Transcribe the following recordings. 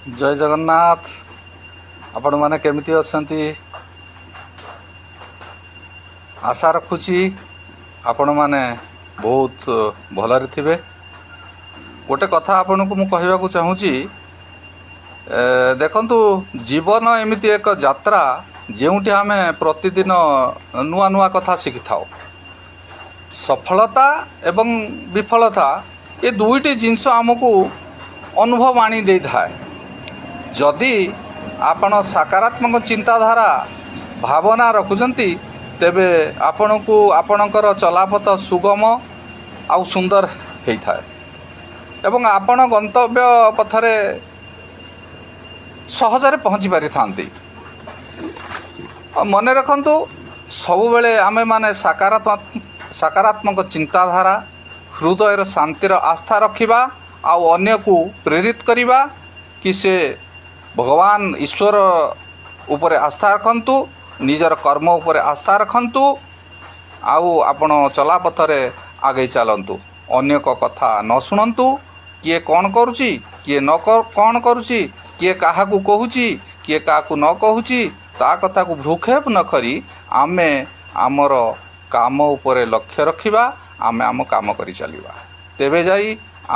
ଜୟ ଜଗନ୍ନାଥ। ଆପଣମାନେ କେମିତି ଅଛନ୍ତି? ଆଶା ରଖୁଛି ଆପଣମାନେ ବହୁତ ଭଲରେ ଥିବେ। ଗୋଟେ କଥା ଆପଣଙ୍କୁ ମୁଁ କହିବାକୁ ଚାହୁଁଛି। ଦେଖନ୍ତୁ, ଜୀବନ ଏମିତି ଏକ ଯାତ୍ରା ଯେଉଁଠି ଆମେ ପ୍ରତିଦିନ ନୂଆ ନୂଆ କଥା ଶିଖିଥାଉ। ସଫଳତା ଏବଂ ବିଫଳତା, ଏ ଦୁଇଟି ଜିନିଷ ଆମକୁ ଅନୁଭବ ଆଣି ଦେଇଥାଏ। ଯଦି ଆପଣ ସକାରାତ୍ମକ ଚିନ୍ତାଧାରା, ଭାବନା ରଖୁଛନ୍ତି, ତେବେ ଆପଣଙ୍କୁ ଆପଣଙ୍କର ଚଲାପଥ ସୁଗମ ଆଉ ସୁନ୍ଦର ହେଇଥାଏ ଏବଂ ଆପଣ ଗନ୍ତବ୍ୟ ପଥରେ ସହଜରେ ପହଞ୍ଚି ପାରିଥାନ୍ତି। ଆଉ ମନେ ରଖନ୍ତୁ, ସବୁବେଳେ ଆମେମାନେ ସକାରାତ୍ମକ ଚିନ୍ତାଧାରା, ହୃଦୟର ଶାନ୍ତିର ଆସ୍ଥା ରଖିବା ଆଉ ଅନ୍ୟକୁ ପ୍ରେରିତ କରିବା କି ସେ ଭଗବାନ ଈଶ୍ୱର ଉପରେ ଆସ୍ଥା ରଖନ୍ତୁ, ନିଜର କର୍ମ ଉପରେ ଆସ୍ଥା ରଖନ୍ତୁ ଆଉ ଆପଣ ଚଲାପଥରେ ଆଗେଇ ଚାଲନ୍ତୁ। ଅନ୍ୟଙ୍କ କଥା ନ ଶୁଣନ୍ତୁ। କିଏ କ'ଣ କରୁଛି, କିଏ ନ କ'ଣ କରୁଛି, କିଏ କାହାକୁ କହୁଛି, କିଏ କାହାକୁ ନ କହୁଛି, ତା କଥାକୁ ଭ୍ରୂକ୍ଷେପ ନ କରି ଆମେ ଆମର କାମ ଉପରେ ଲକ୍ଷ୍ୟ ରଖିବା, ଆମେ ଆମ କାମ କରି ଚାଲିବା। ତେବେ ଯାଇ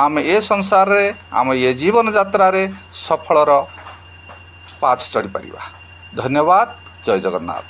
ଆମେ ଏ ସଂସାରରେ, ଆମ ଏ ଜୀବନ ଯାତ୍ରାରେ ସଫଳର ପାହାଚ ଚଢ଼ିପାରିବା। ଧନ୍ୟବାଦ। ଜୟ ଜଗନ୍ନାଥ।